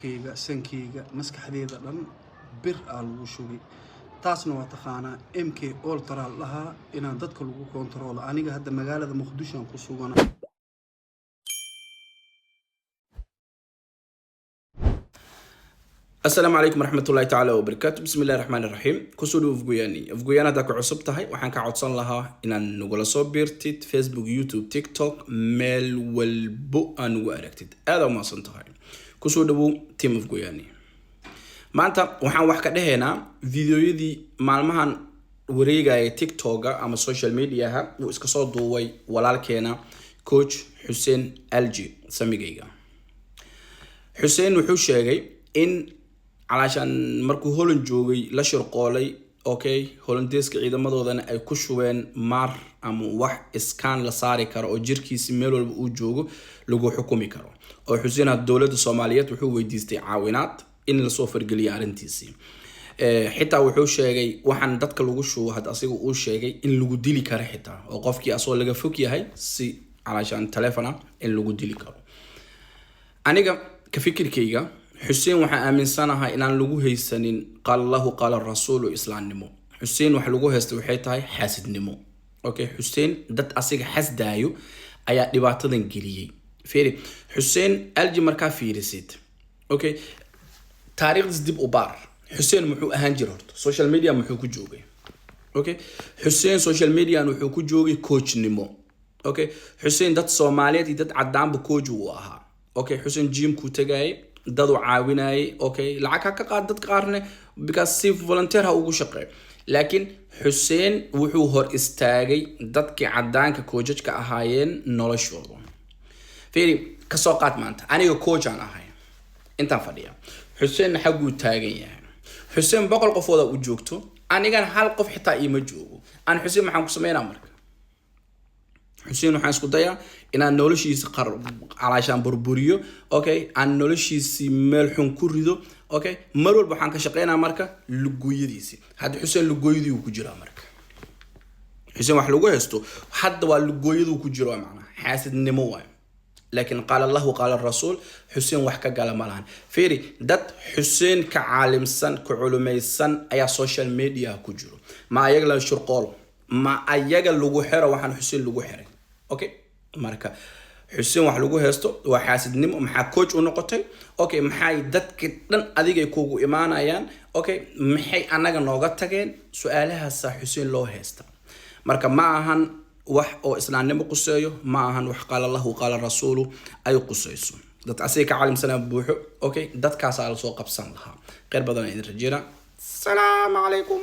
Kayga, sankeyga, maskaxdeeda dhan bir aa lagu shubay. Taasna waa taqaanaa, MK Ultra lahaa inaan dadka lagu kontaroolo. Aniga hadda magaalada Muqdisho aan ku sugana. Asalaamu calaykum waraxmatullahi tacaala wabarakaatu. Bismi illahi raxmaan iraxiim. Kusoo dhow Afgoyaani. Afgoyaan haddaa ku cusub tahay, waxaan ka codsan lahaa inaad nagula soo biirtid Facebook, YouTube, TikTok, meel walbo aa nagu aragtid. Aada umahadsan tahay. Kusoo dhawow team Afgoyaani. Maanta waxaan wax ka dhahaynaa videoyadii maalmahan wareegaya TikToka ama social mediaha uu iska soo duubay walaalkeena coach Xuseen Alji. Samigayga Xuseen wuxuu sheegay in calaashaan markuu Holland joogay la shirqoolay. Okay, Hollandeeska ciidamadoodana ay ku shubeen maar ama wax iskaan la saari karo oo jirkiisi meel walba uu joogo lagu xukumi karo. Oo Xuseen had dowladda Soomaaliyeed wuxuu weydiistay caawinaad in lasoo fargeliya arrintiisii. Xitaa wuxuu sheegay waxaan dadka lagu shubo, had asiga uu sheegay in lagu dili karo xitaa, oo qofkii asoo laga fog yahay si calaashaan telefon ah in lagu dili karo. Aniga ka fikirkayga, Xuseen waxaan aaminsanahay inaan lagu haysanin qaala Allahu qaala rasuulu, islaamnimo. Xuseen wax lagu haysta waxay tahay xaasidnimo. Okay, Xuseen dad asiga xasdaayo ayaa dhibaatadan geliyey. Fiiri Xuseen Alji markaa fiirisid, okay, taariikhdiis dib u baar. Xuseen muxuu ahaan jira horta? Social media muxuu ku joogay? Okay, Xuseen social median wuxuu ku joogay coachnimo. Okay, Xuseen dad Soomaaliyeed iyo dad cadaanba coach uu ahaa. Okay, Xuseen gymkuu tagayay, dad uu caawinayay. Okay, lacag ha ka qaad dad qaarne, because si volunteer ha ugu shaqeeyo, laakiin Xuseen wuxuu hor istaagay dadkii cadaanka coachajka ahaayeen noloshooda. Fiiri, kasoo qaad maanta aniga coach aan ahay, intaan fadhiya, Xuseenna xagguu taagan yahay. Xuseen 100 qofooda u joogto, anigana hal qof xitaa iima joogo. Aan Xuseen maxaan ku sameynaa marka? Xuseen waxaan isku dayaa inaan noloshiisa calaashaan burburiyo. Okay, aan noloshiisii meel xun ku rido. Okay, mar walba waxaan ka shaqeynaa marka lugooyadiisi. Hadda Xuseen lugooyadii uu ku jiraa. Marka Xuseen wax lagu haysto hadda waa lugooyaduu ku jiro, macnaha xaasidnimo waay. Laakiin qaala Allahu qaala rasuul Xuseen wax ka gala ma lahan. Fiiri, dad Xuseen ka caalimsan, ka culumaysan ayaa social media ku jiro. Ma ayaga la shurqoolo? Ma ayaga lagu xiro waxaan Xuseen lagu xiray? Okay, marka Xuseen wax lagu haysto waa xaasidnimo. Maxaa coach u noqotay? Okay, maxay dadka dhan adigay kugu imaanayaan? Okay, maxay annaga nooga tageen? Su-aalahaasaa Xuseen loo haysta. Marka ma ahan wax oo islaamnimo quseeyo, ma ahan wax qaala Allahu qaala rasuulu ay quseyso. Dad asiga ka caalimsanaa buuxo. Okay, dadkaasaa lasoo qabsan lahaa. Kheyr badan idin rajeena. Asalaamu calaykum.